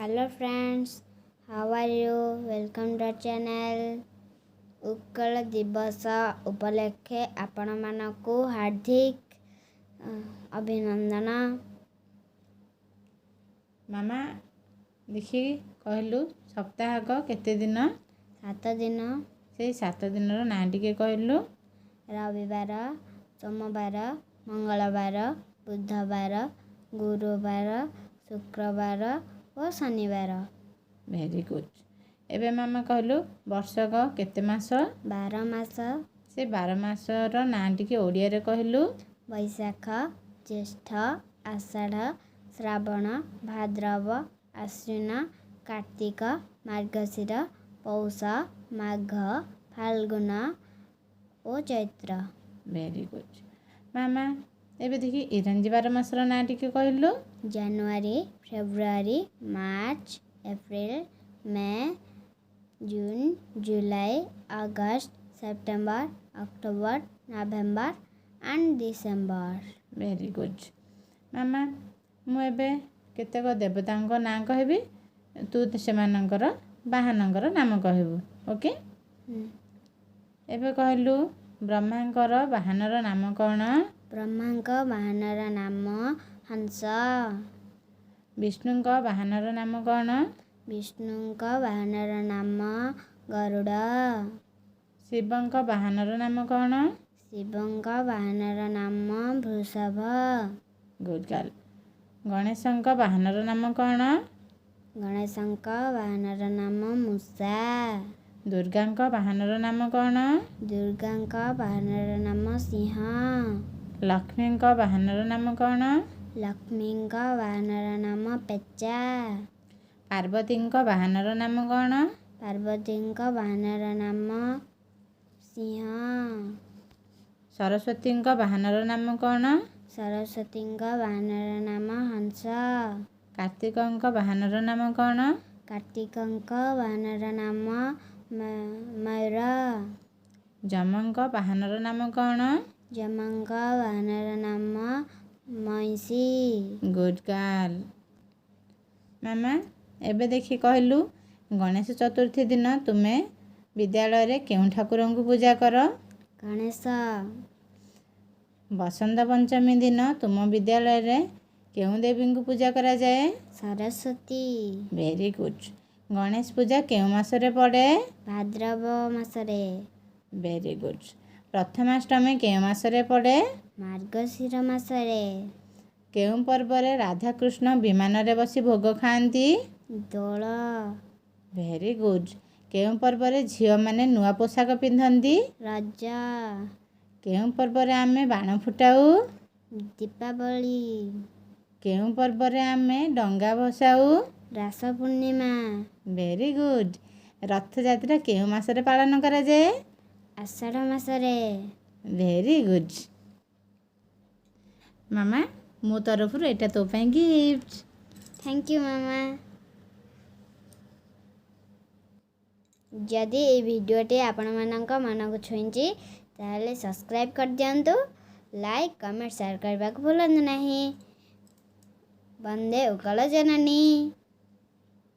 Hello friends, how are you? Welcome to channel. Utkal ଦିବସ ଉପଲକ୍ଷେ ଆପଣମାନଙ୍କୁ ହାର୍ଦ୍ଦିକ ଅଭିନନ୍ଦନ। ମାମା, ଦେଖି କହିଲୁ, ସପ୍ତାହକ କେତେ ଦିନ? 7 ଦିନ। ସେଇ 7 ଦିନର ନାଁ ଟିକେ କହିଲୁ। ରବିବାର, ସୋମବାର, ମଙ୍ଗଳବାର, ବୁଧବାର, ଗୁରୁବାର, ଶୁକ୍ରବାର ଓ ଶନିବାର। Very good. ଏବେ ମାମା କହିଲୁ, ବର୍ଷକ କେତେ ମାସ? 12 ମାସ। ସେ 12 ମାସର ନାଁ ଟିକେ ଓଡ଼ିଆରେ କହିଲୁ। ବୈଶାଖ, ଜ୍ୟେଷ୍ଠ, ଆଷାଢ଼, ଶ୍ରାବଣ, ଭାଦ୍ରବ, ଆଶ୍ୱିନ, କାର୍ତ୍ତିକ, ମାର୍ଗଶିର, ପୌଷ, ମାଘ, ଫାଲ୍ଗୁନ ଓ ଚୈତ୍ର। Very good ମାମା। ଏବେ ଦେଖି ଇଂରାଜୀ 12 ମାସର ନାଁ ଟିକେ କହିଲୁ। January, February, March, April, May, June, July, August, September, October, November and December. Very good ମାମା। ମୁଁ ଏବେ କେତେକ ଦେବତାଙ୍କ ନାଁ କହିବି, ତୁ ସେମାନଙ୍କର ବାହନଙ୍କର ନାମ କହିବୁ, ଓକେ? ଏବେ କହିଲୁ, ବ୍ରହ୍ମାଙ୍କର ବାହନର ନାମ କ'ଣ? ବ୍ରହ୍ମାଙ୍କ ବାହନର ନାମ ହଂସ। ବିଷ୍ଣୁଙ୍କ ବାହନର ନାମ କ'ଣ? ବିଷ୍ଣୁଙ୍କ ବାହନର ନାମ ଗରୁଡ଼। ଶିବଙ୍କ ବାହନର ନାମ କ'ଣ? ଶିବଙ୍କ ବାହନର ନାମ ବୃଷଭ। Good girl. ଗଣେଶଙ୍କ ବାହନର ନାମ କ'ଣ? ଗଣେଶଙ୍କ ବାହନର ନାମ ମୂଷା। ଦୁର୍ଗାଙ୍କ ବାହନର ନାମ କ'ଣ? ଦୁର୍ଗାଙ୍କ ବାହନର ନାମ ସିଂହ। ଲକ୍ଷ୍ମୀଙ୍କ ବାହନର ନାମ କ'ଣ? ଲକ୍ଷ୍ମୀଙ୍କ ବାହନର ନାମ ପେଚା। ପାର୍ବତୀଙ୍କ ବାହନର ନାମ କ'ଣ? ପାର୍ବତୀଙ୍କ ବାହନର ନାମ ସିଂହ। ସରସ୍ୱତୀଙ୍କ ବାହନର ନାମ କ'ଣ? ସରସ୍ୱତୀଙ୍କ ବାହନର ନାମ ହଂସ। କାର୍ତ୍ତିକଙ୍କ ବାହନର ନାମ କ'ଣ? କାର୍ତ୍ତିକଙ୍କ ବାହନର ନାମ ମୟୂର। ଯମଙ୍କ ବାହନର ନାମ କ'ଣ? ଯମଙ୍କ ବାହନର ନାମ ମଇଁଷି। Good girl ମାମା। ଏବେ ଦେଖି କହିଲୁ, ଗଣେଶ ଚତୁର୍ଥୀ ଦିନ ତୁମେ ବିଦ୍ୟାଳୟରେ କେଉଁ ଠାକୁରଙ୍କୁ ପୂଜା କର? ଗଣେଶ। ବସନ୍ତ ପଞ୍ଚମୀ ଦିନ ତୁମ ବିଦ୍ୟାଳୟରେ କେଉଁ ଦେବୀଙ୍କୁ ପୂଜା କରାଯାଏ? ସରସ୍ୱତୀ। Very good. Ganesh ପୂଜା କେଉଁ ମାସରେ ପଡ଼େ? ଭାଦ୍ରବ ମାସରେ। Very good. Prathamastami କେଉଁ ମାସରେ ପଡ଼େ? ମାର୍ଗଶିର ମାସରେ। କେଉଁ ପର୍ବରେ ରାଧାକୃଷ୍ଣ ବିମାନରେ ବସି ଭୋଗ ଖାଆନ୍ତି? ଦୋଳ। Very good. କେଉଁ ପର୍ବରେ ଝିଅମାନେ ନୂଆ ପୋଷାକ ପିନ୍ଧନ୍ତି? ରଜ। କେଉଁ ପର୍ବରେ ଆମେ ବାଣ ଫୁଟାଉ? ଦୀପାବଳି। କେଉଁ ପର୍ବରେ ଆମେ ଡଙ୍ଗା ଭସାଉ? ରାସ ପୂର୍ଣ୍ଣିମା। Very good. Rath Yatra କେଉଁ ମାସରେ ପାଳନ କରାଯାଏ? ଆଷାଢ଼ ମାସରେ। Very good ମାମା। ମୋ ତରଫରୁ ଏଇଟା ତୋ ପାଇଁ ଗିଫ୍ଟ। Thank you ମାମା। ଯଦି ଏଇ ଭିଡ଼ିଓଟି ଆପଣମାନଙ୍କ ମନକୁ ଛୁଇଁଛି, ତାହେଲେ ସବସ୍କ୍ରାଇବ୍ କରିଦିଅନ୍ତୁ। ଲାଇକ୍, କମେଣ୍ଟ, ସେୟାର କରିବାକୁ ଭୁଲନ୍ତୁ ନାହିଁ। ବନ୍ଦେ ଉତ୍କଳ ଜନନୀ।